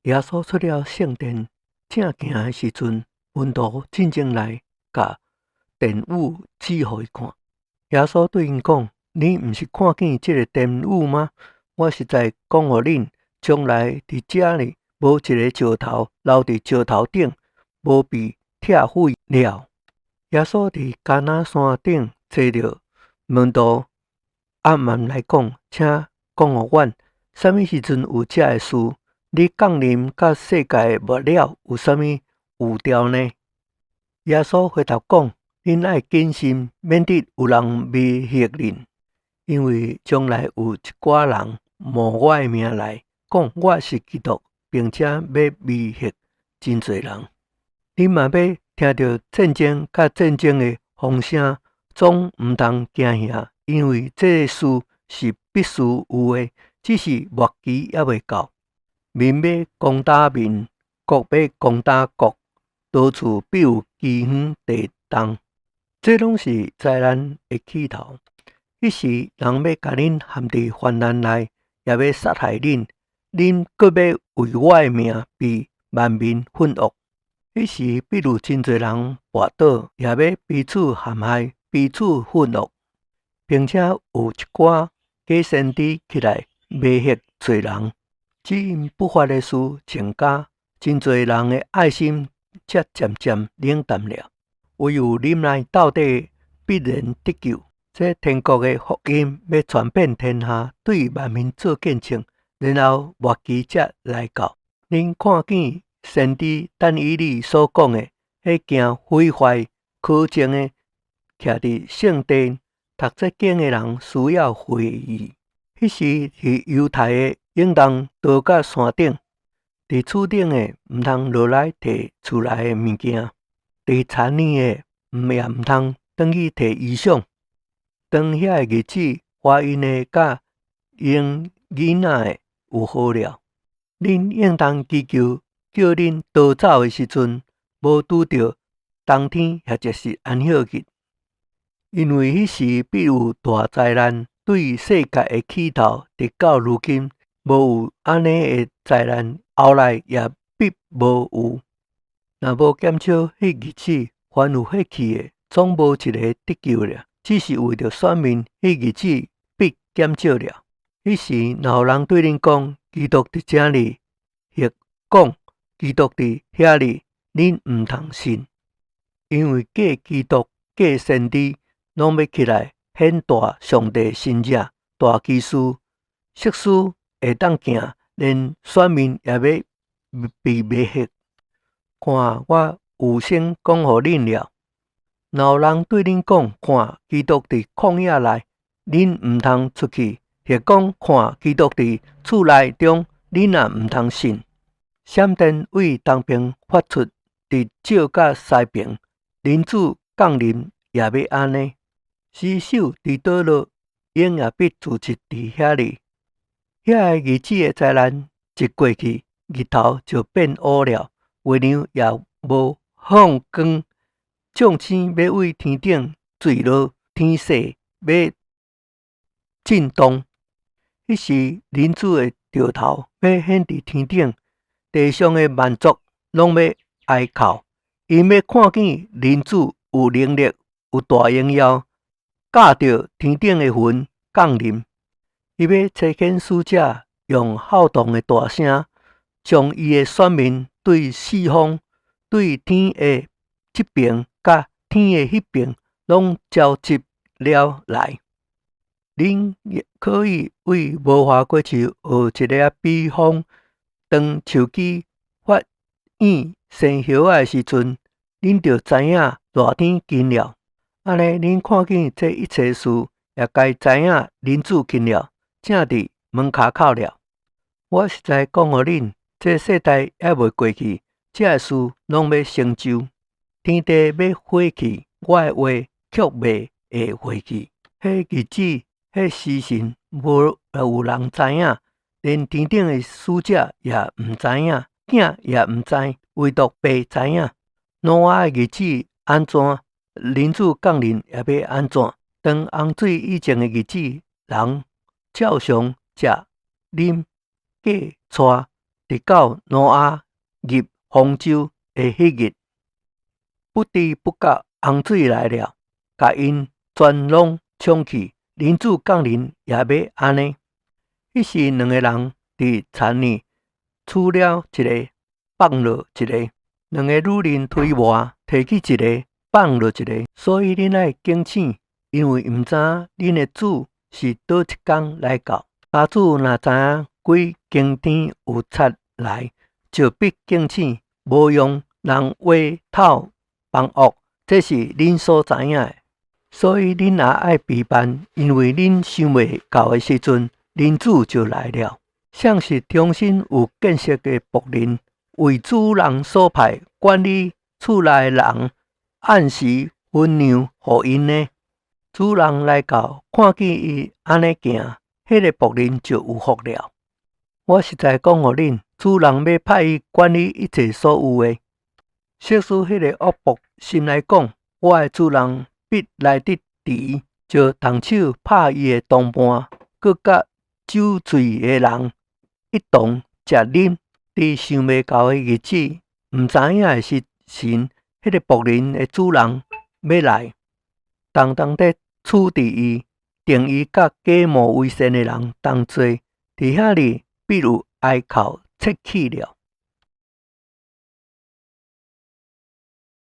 耶穌出了聖殿，正行的時陣，門徒進前來，共殿宇指予伊看。耶穌對𪜶講：你毋是看見這个殿宇嗎？我實在講予恁，將來佇遮裡無一个石頭留佇石頭頂，無被拆毀了。耶穌佇橄欖山頂坐著，門徒暗暗來講：請講予阮，啥物時陣有這个事？你降臨佮世界末了有啥物預兆呢？耶穌回答講：恁愛謹慎，免得有人迷惑恁，因為將來有一寡人冒我的名來，講我是基督，並且欲迷惑真濟人。恁嘛欲聽著戰爭佮戰爭的風聲，總毋通驚嚇，因為這个事是必須有的，只是末期猶未到。民欲攻打民，國欲攻打國，到處必有饑荒、地動，這攏是災難的起頭。彼時，人欲共恁陷佇患難內，也欲殺害恁，恁閣欲為我的名被萬民恨惡。彼時，必有真濟人跋倒，也欲彼此陷害，彼此恨惡，並且有一寡假先知起來迷惑濟人。只因不法的事增加，真濟人的愛心才漸漸冷淡了。唯有忍耐到底，必然得救。這天國的福音欲傳遍天下，對萬民做見證，然後末期才來到。恁看見先知但以理所講的，彼件毀壞可憎的，徛佇聖殿，讀這經的人需要會意。彼時佇猶太的，應當逃到山頂；佇厝頂的，毋通落來提厝內的物件；佇田裡的，也毋通轉去提衣裳。當遐个日子，懷孕的佮嬰囡仔的有禍了。恁應當祈求，叫恁逃走的時陣，無拄著冬天抑者是安息日，因為彼時必有大災難，對世界的起頭，直到如今，無有按呢的災難，後來也必無有。若無減少彼日子，凡有血氣的，總無一个得救了。只是為著選民，彼日子必減少了。彼時，若有人對恁講，基督佇遮裡，或講基督佇遐裡，恁毋通信，因為假基督、假先知攏欲起來顯大上帝神蹟、大奇事，設使會當行，連選民也欲被迷惑。看，我預先講予恁了。若有人對恁講，看，基督佇曠野內，恁毋通出去；或講，看，基督佇厝內中，恁也毋通信。閃電對東邊發出，直照到西邊，人子降臨也欲按呢。屍首佇佗落，鷹也必聚集佇遐裡。遐个日子的災難一過去，日頭就變烏了，月亮也無放光，眾星欲對天頂墜落，天勢欲震動。彼時，人子的兆頭欲顯佇天頂，地上的萬族攏欲哀哭，𪜶欲看見人子有能力、有大榮耀，駕著天頂的雲降臨。伊欲差遣使者，用號筒的大聲，將伊的選民對四方、對天的這爿佮天的彼爿，攏召集了來。恁可以對無花果樹學一个比方：當樹枝發莖生葉仔的時陣，恁就知影熱天近了。按呢，恁看見這一切事，也該知影人子近了，正佇門跤口了。我實在講予恁，這世代猶未過去，這个事攏欲成就。天地欲廢去，我的話卻袂會廢去。彼日子、彼時辰，無有人知影，連天頂的使者也毋知影，囝也毋知，唯獨父知影。挪亞的日子按怎，人子降臨也欲按怎。當洪水以前的日子，人照常食、啉、嫁、娶，直到挪亞入方舟的彼日，不知不覺洪水來了，共𪜶全攏沖去。人子降臨也欲按呢。彼時兩个人佇田裡，取了一个，放落一个；兩个女人推磨，提起一个，放落一个。所以恁愛警醒，因為毋知影恁的主是佗一工來到。家主若知影幾更天有賊來，就必警醒，無讓人挖透房屋。這是恁所知影的。所以恁也愛備辦，因為恁想袂到的時陣，人子就來了。誰是忠心有見識的僕人，為主人所派管理厝內的人，按時分糧予𪜶呢？主人來到，看見伊按呢行，彼个僕人就有福了。我實在講予恁，主人欲派伊管理一切所有的。設使彼个惡僕心內講：我的主人必來得遲，就動手拍伊的同伴，閣佮酒醉的人一同食啉。佇想袂到的日子，毋知影的時辰，彼个僕人的主人欲來，重重的處置伊，定伊佮假冒為善的人同坐，佇遐裡必有哀哭切齒了。